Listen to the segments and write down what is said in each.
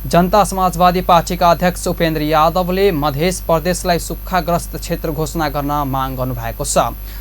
जनता समाजवादी पार्टीका अध्यक्ष उपेन्द्र यादवले मधेस प्रदेशलाई सुक्खाग्रस्त क्षेत्र घोषणा गर्न माग गर्नुभएको छ।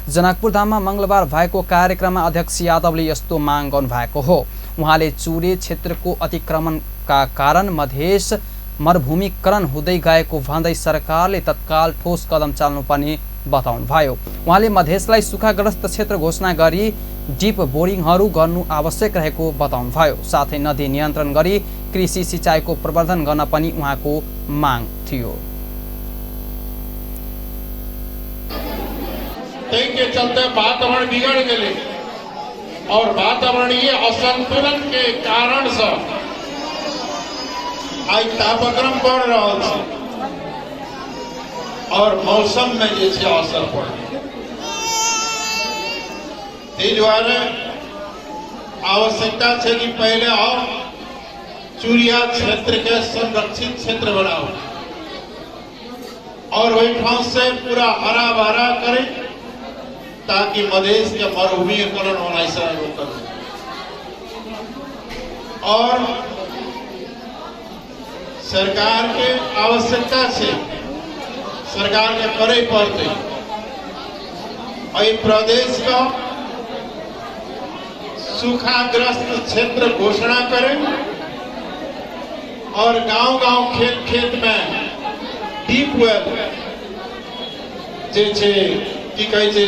जनकपुरधाममा मंगलबार भएको कार्यक्रममा अध्यक्ष यादवले यस्तो माग गर्नुभएको हो। उहाँले चुरे क्षेत्रको अतिक्रमणका कारण मधेस मरुभूमिकरण हुँदै गएको भन्दै सरकारले तत्काल ठोस कदम चाल्नुपर्ने बताउनुभयो। उहाँले मधेसलाई सुक्खाग्रस्त क्षेत्र घोषणा गरी डिप बोरिङहरू गर्नु आवश्यक रहेको बताउनुभयो। साथै नदी नियन्त्रण गरी कृषि सिंचाईको प्रवर्धन गर्न पनि उहाँको माग थियो। के चलते वातावरण बिगड़ गए और वातावरणीय असंतुलन के कारण से आइ तापक्रम बढ़ रहा है और मौसम में जे छै असर पड़े। ताहि दुआरे आवश्यकता छै कि पहले और चूड़िया क्षेत्र के संरक्षित क्षेत्र बनाओ और ओहिठाम से पूरा हरा भरा करें ताकि मधेश के मरुभूमिकरण होना से रोकल। और सरकार के आवश्यकता से सरकार के करे पड़ते एहि प्रदेश का सूखाग्रस्त क्षेत्र घोषणा करें और गांव-गांव खेत-खेत में डीप वेल जे छे की कहै छे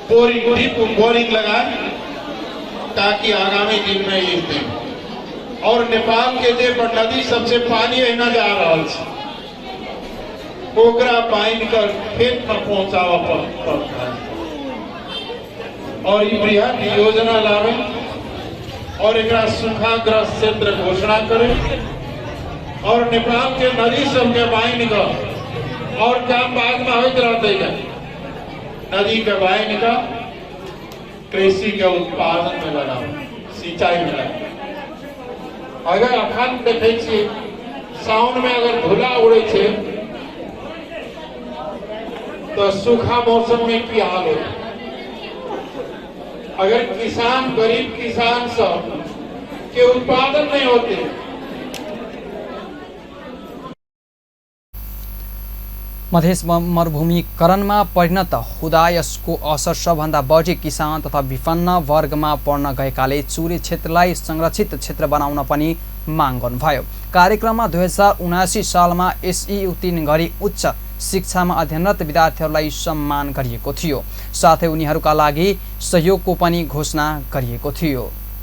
बोरिंग, डीप बोरिंग लगाए ताकि आगामी दिन में ये दे। और नेपाल के जे नदी सबसे पानी एहिना जा रहा है ओकरा बान्हि कर खेत में पहुंचावा पड़ता है। और ई बृहद योजना लावे और एकरा सूखाग्रस्त क्षेत्र घोषणा करे और नेपाल के नदी सबके बान्हि कर और काम बाद में होइत रहते नदी के बान्हि कर कृषि के उत्पादन में लगाओ, सिंचाई में लगाओ। अगर अखन देखै छियै सावन में अगर धूला उड़े छे तो सूखा मौसम में की हाल होता। अगर किसान, गरीब किसान सब के उत्पादन नहीं होते। मधेस मरुभूमिकरणमा परिणत हुँदा यसको असर सबभन्दा बढी किसान तथा विपन्न वर्गमा पर्न गएकाले चुरे क्षेत्रलाई संरक्षित क्षेत्र बनाउन पनि माग गर्नुभयो। कार्यक्रममा 2079 सालमा एसई उत्तीर्ण गरी उच्च शिक्षामा अध्ययनरत विद्यार्थीहरूलाई सम्मान गरिएको थियो। साथै उनीहरूका लागि सहयोगको पनि घोषणा गरिएको थियो।